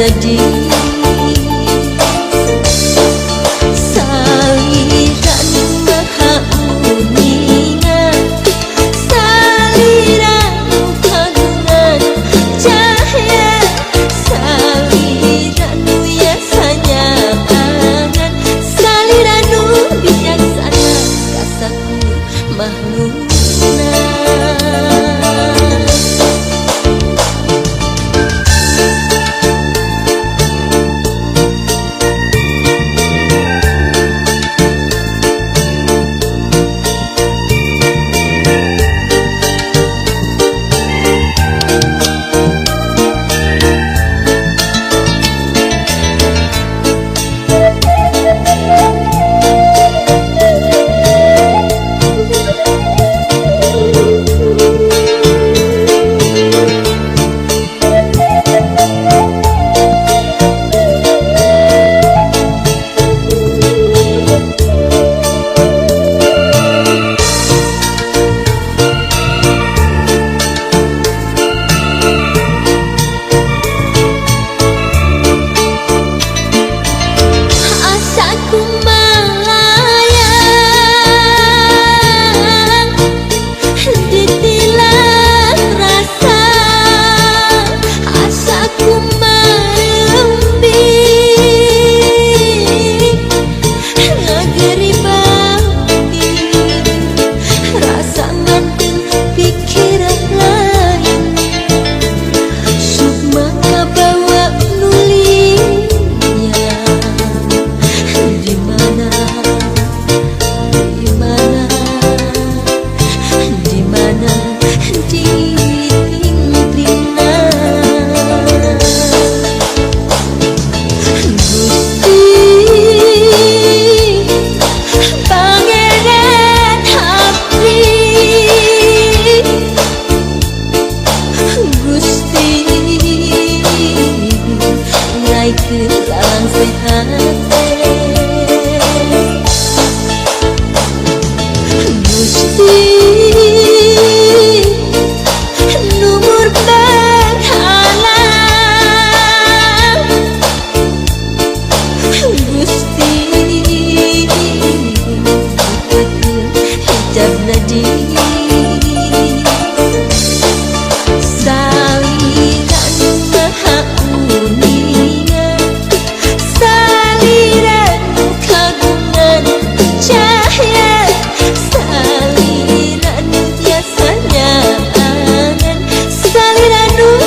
Nadi Saliran maha uninga Saliran kagungan cahya Saliran biasanya angan Saliran bijaksana kasaku makhlukna.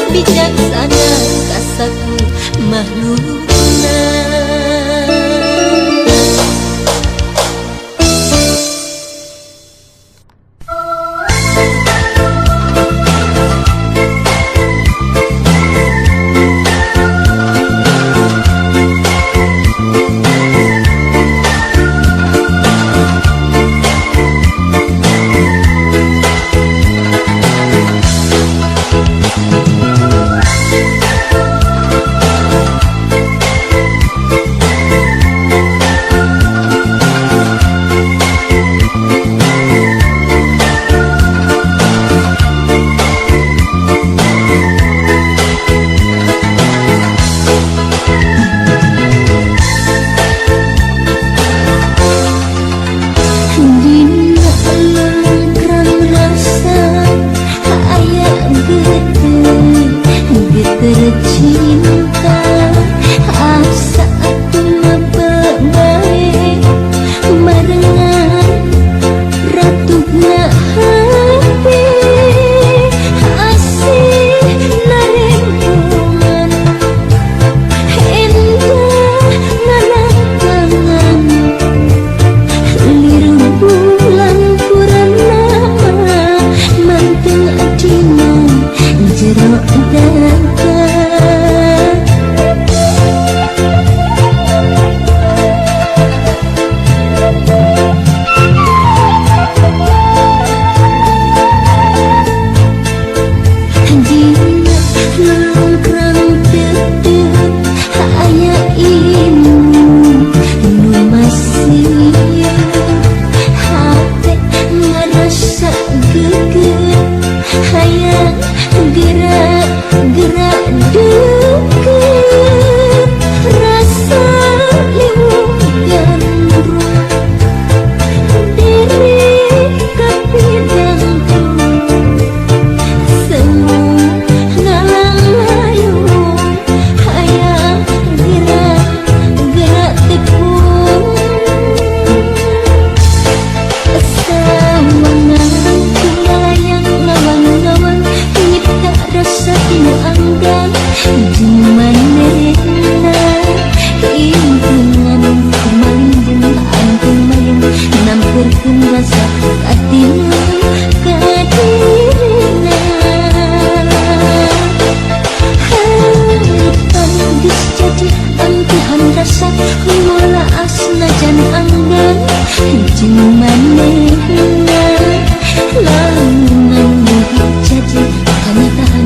Bijaksana kasaku makhlukna. Cinta asa aku bae marengan ratuna hati asih narembungan endah nanatangan liru bulan purnama manteng adina jero dada. Hayang gerak gerak deket. Jeung manehna impungan kumalindung angkung mayang namperkeun rasa katina kadirina. Harapan geus jadi ampihan rasa mola asnajan anggang jeung manehna. Lamunan mugi jadi kanyataan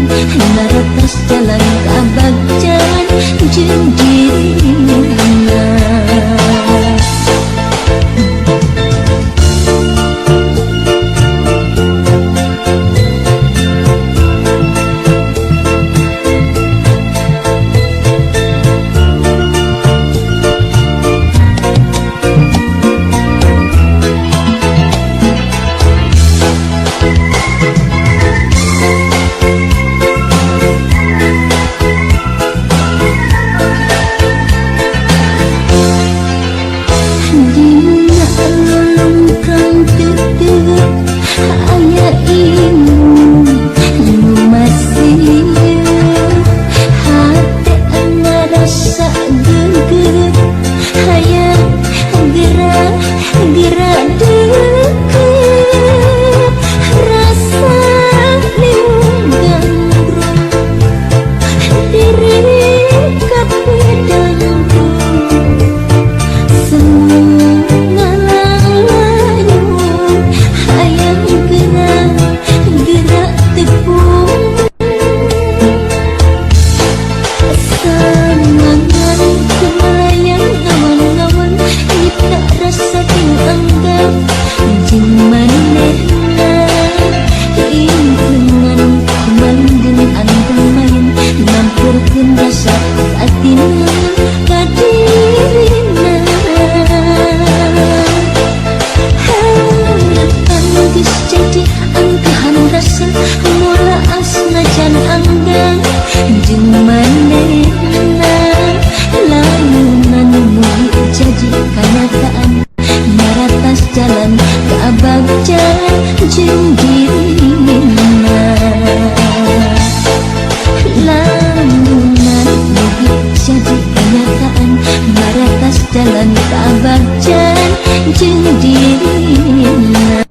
naratas jalan kabagjan jeung dirina. Dina lolongkang tetep aya imun nu masih hate ngarasa geget hayang gerak gerak deket rasa liung ganggrung diri kapedangku ngalang-layung hayang gerak gerak tepung semangat kemelayang ngawan-ngawan nyipta rasa ting anggap jeung manehna impungan kumalindung anteng main namperkeun rasa atina kadirina. Harapan geus jadi angkahan rasa mola asnajan anggang jeung manehna. Lamunan mugi jadi kanyataan naratas jalan kabagjan jeung dirina. Lamunan mugi jadi kenyataan naratas jalan kabagjan jeung dirina.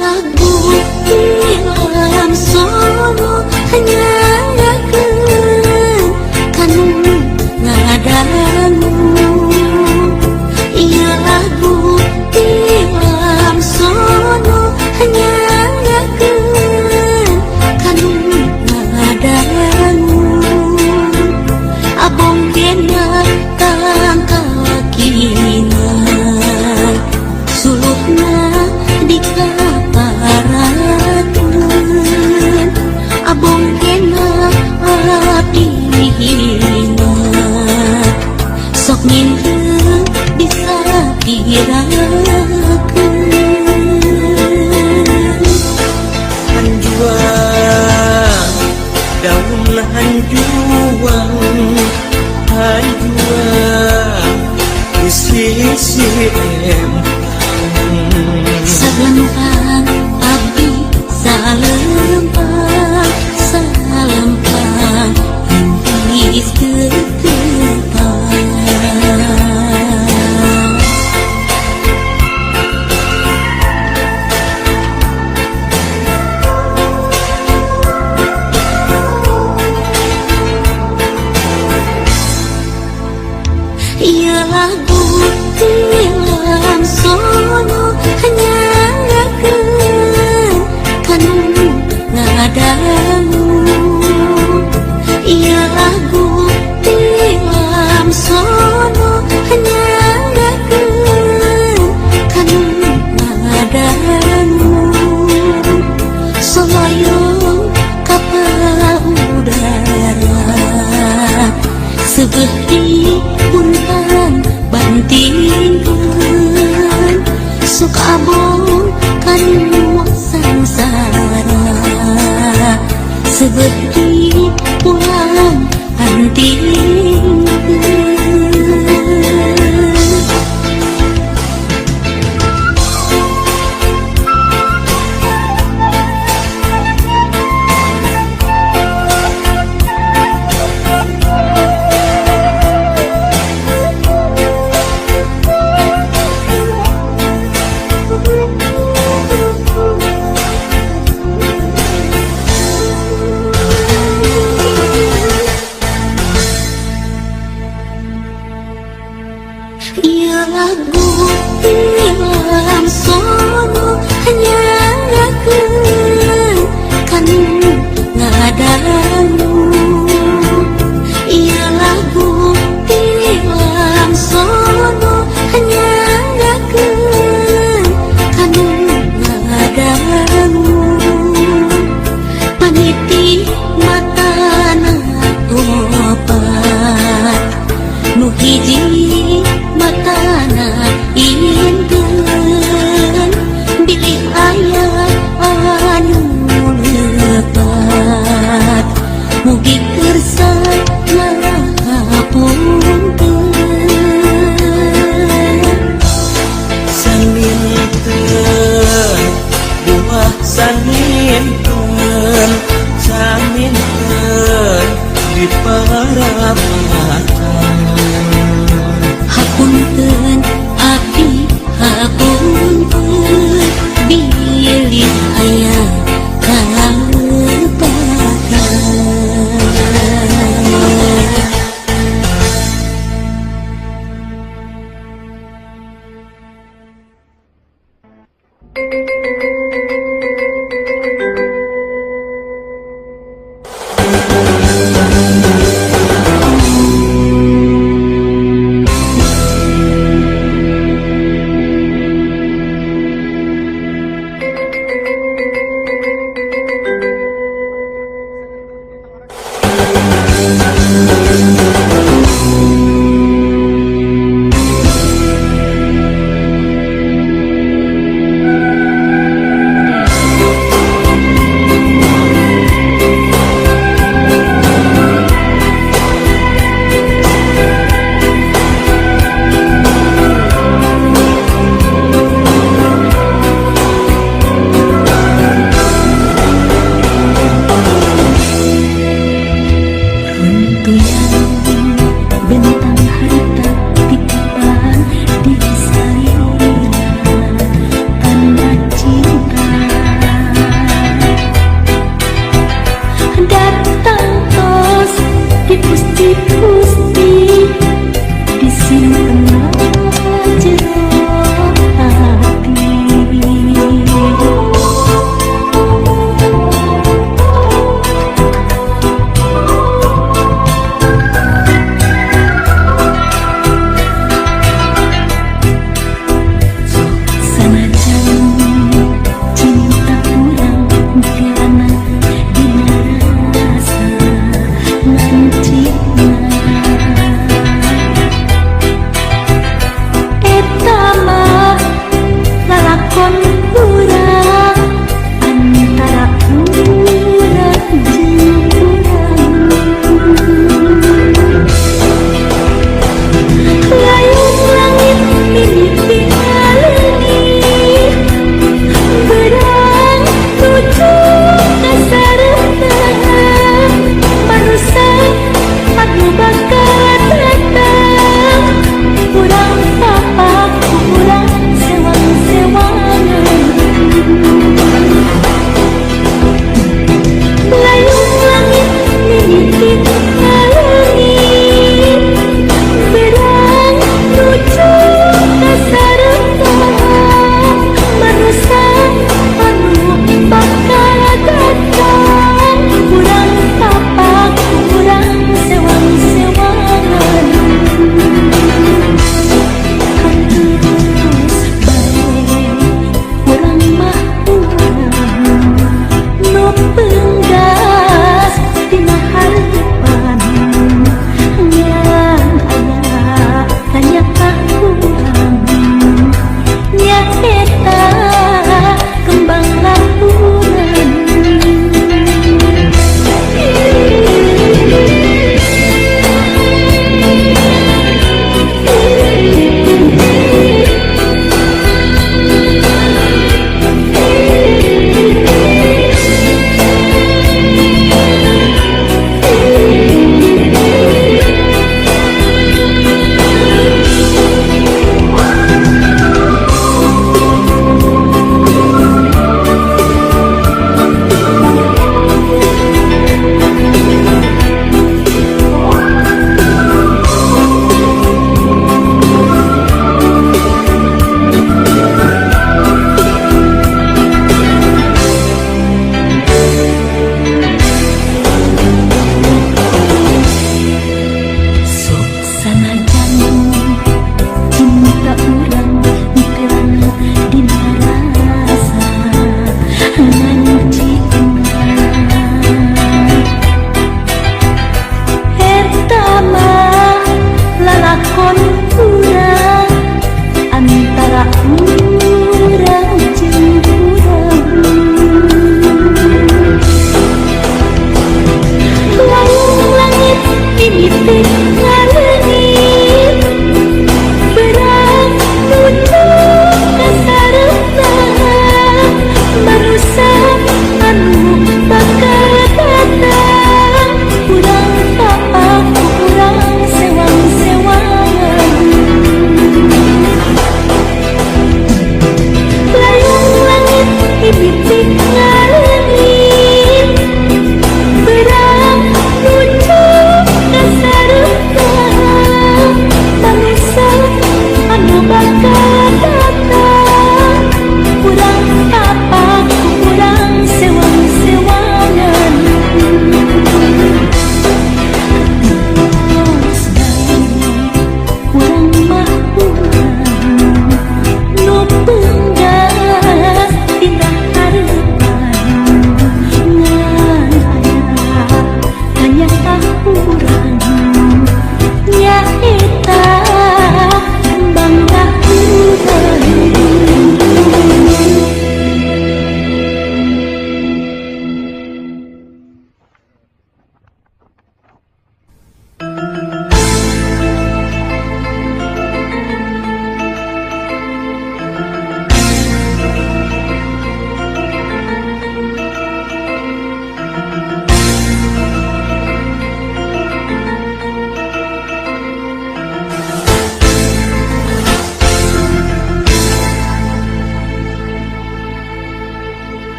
Lagu tilam sono nyanggakeun kanu ngadangu. Ieu lagu tilam sono nyanggakeun kanu ngadangu. Abong kena tangkalakina sulukna dikaparakeun. Abong kena abdi hina sok nginten bisa pirakeun. Hanjuang daun hanjuang hanjuang di sisi empang. Salempang abdi salempang salempang intis ketepang. Ieu lagu tilam sono nyanggakeun kanu ngadangu. Ieu lagu tilam sono nyanggakeun kanu ngadangu. Solayong kapal udara seubeuh di puntan bantingkeun. Sok abong kanu sangsara seubeuh di pulang antingkeun. Ieu lagu tilam sono nyanggakeun kanu ngadangu. Ieu lagu tilam sono nyanggakeun kanu ngadangu. Paniti matana opat nu hiji matana inten bilih aya anu lepat mugi kersa ngahapunten. Saminten buah saminten saminten di parapatan. Hapunten abdi hapunten bilih aya kalepatan.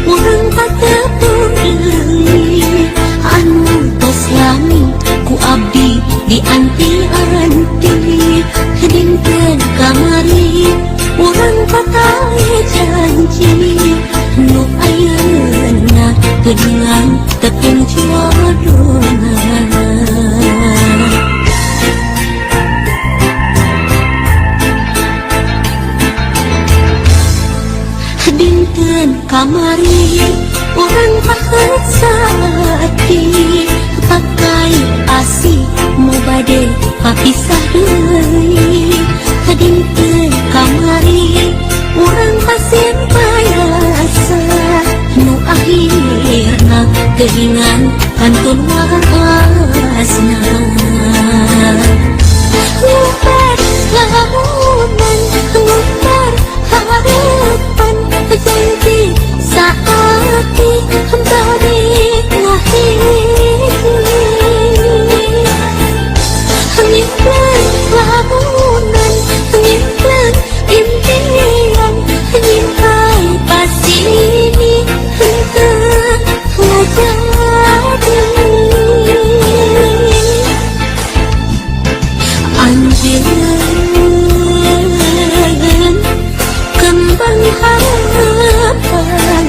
Urang patepung deui anu tos lami ku abdi dianti-anti. Dinten kamari urang patah janji nu ayeuna geuningan tepung jodona. Dinten kamari urang pahet saati pakai asi mu bade papisah deui. Dinten kamari urang pasimpai rasa nu akhirna geuningan kantun waasna. Ngubar lamunan ngubar harapan janji saati bade ngahiji. Ngimpleng lamunan ngimpleng impian nyimpai pasini henteu ngajadi. Anjeun kembang harapan,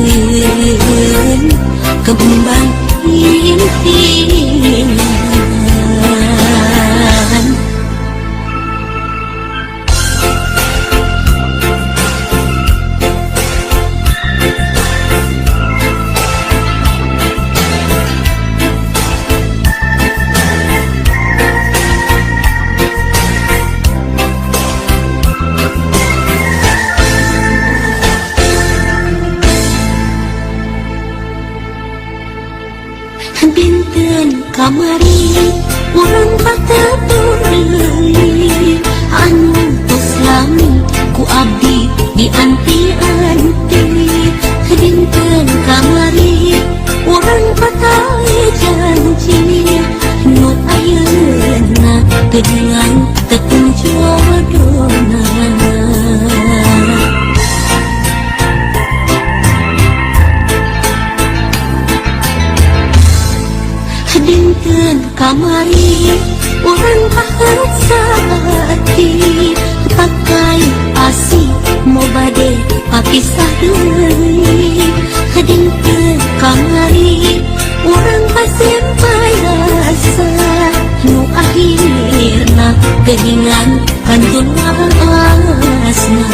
anjeun kembang impian. Dinten kamari urang patepung deui anu tos lami ku abdi dianti-anti. Dinten kamari urang patah janji nu ayeuna geuningan tepung jodona. Dinten kamari urang pahet saati pakai asi mu bade papisah deui. Dinten kamari urang pasimpai rasa nu akhirna geuningan kantun waasna.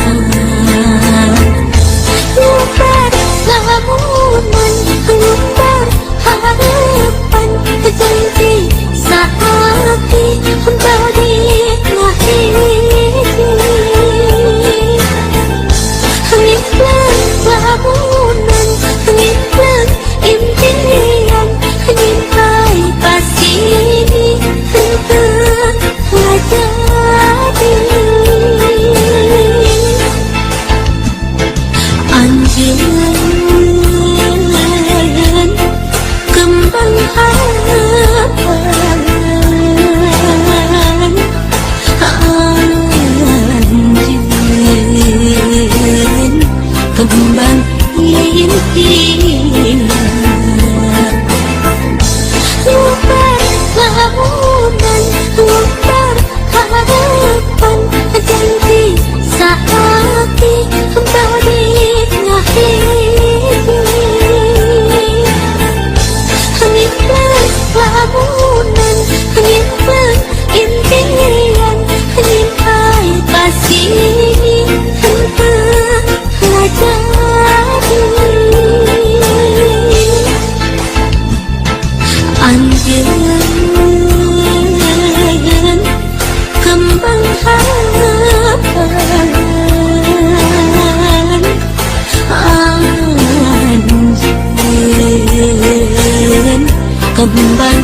Ngubar lamunan ngubar harapan janji saati bade ngahiji. Ngimpleng lamunan ngimpleng impian nyimpai pasini henteu ngajadi. Anjeun kembang harapan, anjeun kembang impian. Ngubar lamunan ngubar harapan janji saati bade ngahiji. Ngimpleng lamunan ngimpleng impian nyimpai pasini henteu ngajadi. Anjeun kembang harapan, anjeun kembang